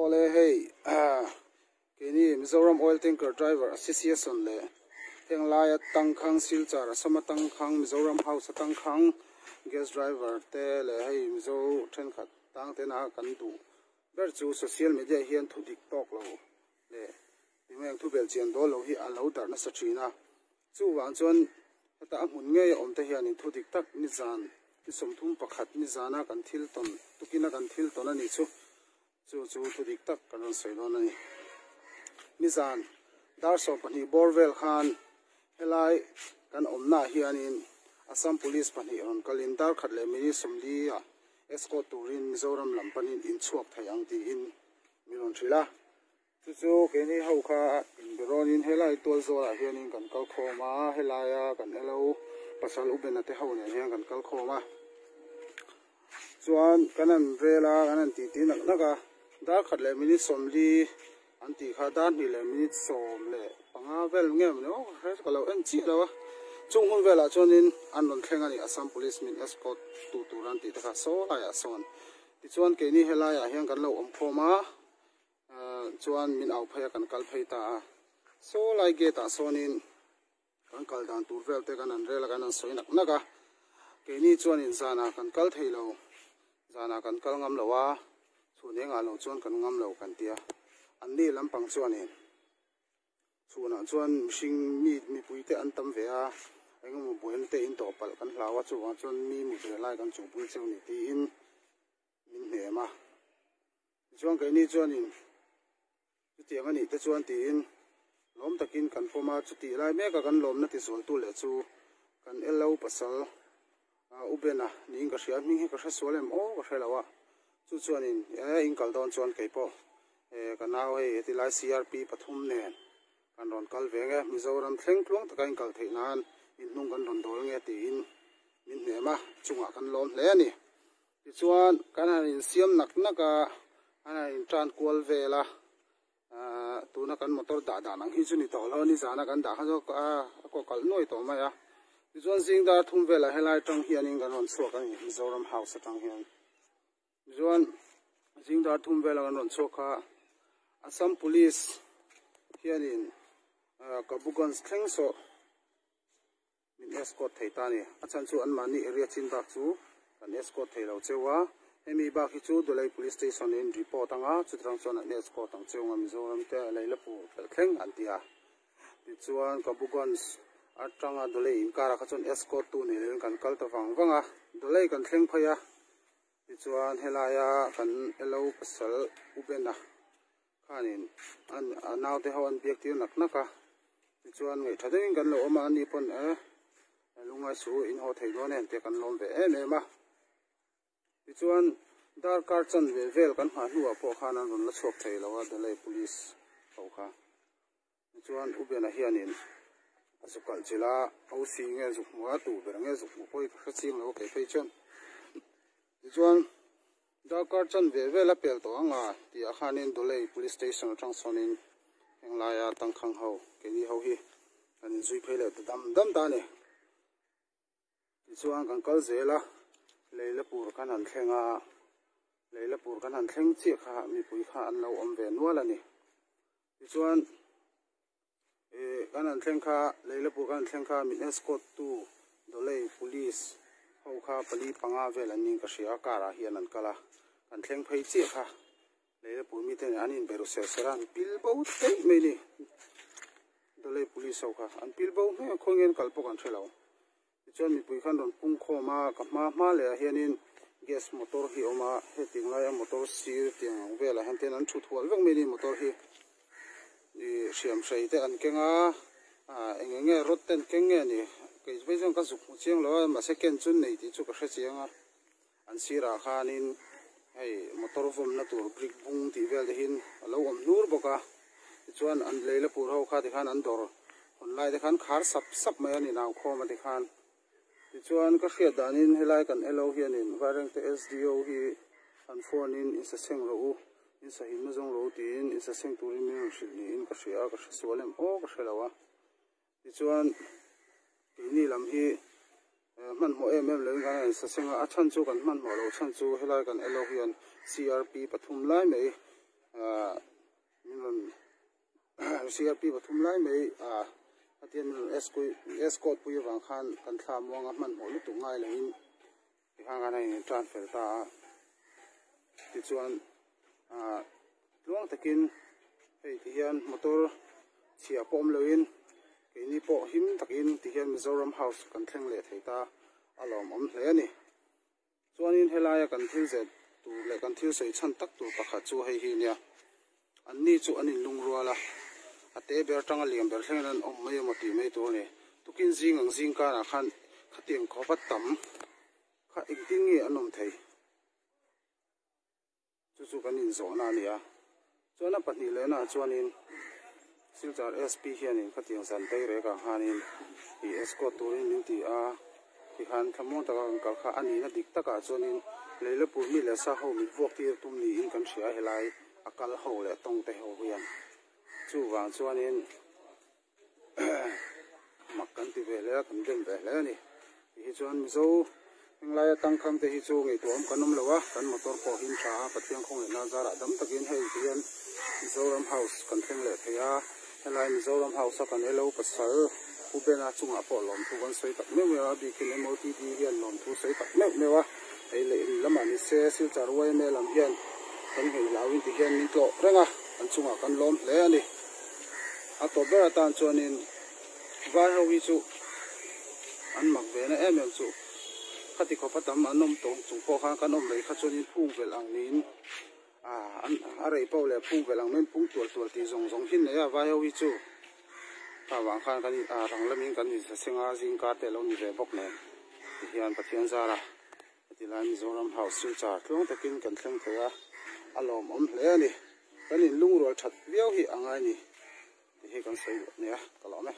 Awle hei keini Mizoram Oil Tanker Driver Association leh heng laia tangkhang Silchar Assam atangkhang Mizoram House atangkhang Gas Driver te leh hei Mizo thenkhat tang tena kan duh ber chu social media hian thu dik tawk lo leh tinge eng thu belhchian dawl lo hi a lo darh nasa thin a. Chuvang chuan heta a hmun ngei a awm te hianin thu dik tak nizan ni 31 nizana kan thil tawn tukina kan thil tawn a nih chu chu chu thu dik tak kan rawn sawi dawn a ni. Nizan dar 12 bawr vel khan helai kan awmnaah hianin Assam Police pahnih rawn kalin dar khat leh minute 40 ah escort turin Mizoram lam panin inchhuak thei ang tiin min rawn hrilh a. Chu chu keini ho kha inberawnin helai tual zawlah hianin kan kal khawm a, helaia kan elo pasal Ubena te ho nen hian kan kal khawm a. Chuan kan han rel a, kan han titi nak nak a, dar khat leh minute 40 an tih kha dar hnih leh minute 15 vel nge maw ni aw ka hre ka lo en chiah lo a. Chung hun velah chuanin an rawn thleng a ni Assam Police min escort tu tur an tih te kha saw laiah sawn. Tichuan keini helaiah hian kan lo awm khawm a. Chuan min au phei a kan kal phei ta a saw lai gate ah sawnin kan kal dan tur vel te kan han rel a kan han sawi nak nak a keini chuanin zanah kan kal thei lo zanah kan kal ngam lo a chhun engah lo chuan kan ngam lo kan tia anni lampang chuanin chhunah chuan mihring mi mipui te an tam ve a engemaw buaina te in tawh palh kan hlau a chuvang chuan mi mut ve lai kan chuhpui cheu ni tiin min hnem a. Tichuan keini chuanin chutiang a nih te chuan tiin lawm takin kan pawm a, chutih lai meka kan lawmna tizualtu leh chu kan LO pasal Ubena niin ka hria, hming hi ka hre sual em aw ka hre lo a, chu chuanin e in kal dawn chuan kei pawh e ka nau hei heti lai CRP pathum nen kan rawn kal ve nge, Mizoram thleng tluang taka in kal theih nan in hnung kan rawn dawl nge tiin min hnem a, chungah kan lawm hle a ni. Tichuan kan han insiam nak nak a, an han intan kual vel a, ahh tuna kan motor dah dan ang hi chu ni tawh lo a, nizana kan dah kha chu a kaw kalh nuai tawh mai a. Tichuan zing dar thum velah helai atang hianin kan rawn chhuak a ni, Mizoram House atang hian. Tichuan zing dar thum velah kan rawn chhuak kha Assam Police hianin Kabuganj thleng sawh Min escort thei ta a ni. A chhan chu anmahni area chin bak chu kan escort thei lo cheu a. Hemi bak hi chu Dulai Police Station in report anga chutirang chuan an escort ang cheu anga Mizoram te Lailapur pelh thleng an ti a. Tichuan Kabuganj atanga Dulai inkarah kha chuan escort tu nei loin kan kal ta vang vang a. Dulai kan thleng phei a. Tichuan helaia kan elo pasal Ubena Khanin an a naute ho an biak tir nak nak a, tichuan ngaihtha deuhin kan lo awm a, ani pawn e lungngai su in haw thei dawn em tih kan lawm ve em em a. Tichuan darkar chanve vel kan nghah hnuah pawh khan an rawn la chhuak thei lo a Delhi Police ho kha. Tichuan U Bena hianin a zuk kalh chilh a, OC nge zuk hmu a, tu ber nge zuk hmu pawh hi ka hre chiang lo a kei phei chuan. Tichuan darkar chanve vel a pel tawh ang a tih ah khanin Dulei Police Station atang sawnin heng laia tangkhang ho keini ho hi kan inzui phei leh ta dam dam ta a ni. Tichuan kan kal zel a, Leilapur kan han thleng a, Leilapur kan han thleng chiah kha mipui kha an lo awm ve nual a ni. Tichuan eh kan han thleng kha Leilapur kan han thleng kha min escort tu Dawlei Police ho kha pali panga vel an niin ka hria a, car ah hian an kal a, kan thleng phei chiah kha Leilapur mite nen an inbe ru ser ser a, an pil bo daih mai ni. Dawlei Police ho kha an pil bo hmel a, khawi nge an kal pawh kan hre lo. Tichuan mipui khan rawn pung khawm a, ka hma hma leh ah hianin gas motor hi a awm a, hetiang laia motor sir tiang ang velah hian ten an thut hual vek mai ni motor hi. Ih hriam hrei te an keng a, ah eng eng nge rod te an keng nge ni, kei phei chuan ka zuk hmu chiang lo a, mahse ken chu nei tih chu ka hre chiang a. An sirah khanin hei motor vawmna tur brick bung tih vel te hian a lo awm hnur bawk a, tichuan an Leilapur ho kha tikhan an dawr hawn lai te khan khar sap sap mai a ni nau khawm a tikhan. Tichuan ka hriat danin helai kan elo hianin Vairengte SDO hi an phone in insaseng rawh u, insahimna zawng rawh u tiin insaseng turin min rawn hrilh niin ka hria a, ka hre sual em aw ka hre lo a. Tichuan keini lam hi hmanhmawh em em loin kan rawn sa seng a, a chhan chu kan hmanhmawh loh chhan chu helai kan elo hian CRP pathum lai mai Ahh min rawn CRP pathum lai mai ahh khatia min rawn escort pui avang khan kan thla muanga hmanhmawh lutuk ngai loin tikhan khan a in tan fel ta a. Tichuan ahh tluang takin hei ti hian motor chhia pawh awm loin keini pawh him takin ti hian Mizoram house kan thleng leh thei ta a lawmawm hle a ni. Chuanin helaia kan thil zet tur leh kan thil sawi chhan tak tur pakhat chu hei hi nia, anni chu an inlungrual a, a te ber atanga lian ber thlengin an awm mai emaw tih mai tur a ni. Tukin zing ang zing karah khan khatiang khawpa tam kha engtin nge an awm thei? Chu chu kan inzawhna a ni a. Chuan a pahnih lehnaah chuanin Silchar SP hianin khatiang zan tei rekah khanin ih escort turin min ti a, tikhan thlamuang taka kan kal kha a nihna dik takah chuanin Leilapur mi leh sa ho min vuak tir tum niin kan hria helai a kal ho leh tawng te ho hian. Chuvang chuanin mak kan ti ve hle a, kan dem ve hle a ni. Ti hi chuan Mizo henglaia tangkhang te hi chu ngaihtuahawm kan awm lo a, kan motor pawh him tha a, Pathian khawngaihna zarah dam takin hei ti hian Mizoram House kan thleng leh thei a, helai Mizoram House a kan elo pasal Pu Bena chungah pawh lawmthu kan sawi tak meuh meuh a, a bikin MOTD hian lawmthu sawi tak meuh meuh a, hei leh in lamah ni se Silchar yma lam hian kan ngaihhlauhin ti hian min tlawh reng a, kan chungah kan lawm hle a ni. A tawp ber atan chuanin vai ho hi chu an mak ve na em em chu khati khawp a tam an awm tawng chung pawh khan kan awm rei kha chuanin phung velh ang niin ah an a rei pawh leh phung velh ang mai phung tual tual tih zawng zawng hi nei a vai ho hi chu kha vang khan kan ah rang lamin kan insa seng a zingkar te a lo ni ve bawk nen tihian Pathian zara Heti lai Mizoram House Silchar tluang takin kan thleng thei a, a lawmawm hle a ni. Kan inlungrual that viau hi a ngai ni tih hi kan sawi duh a nia, ka lawm e.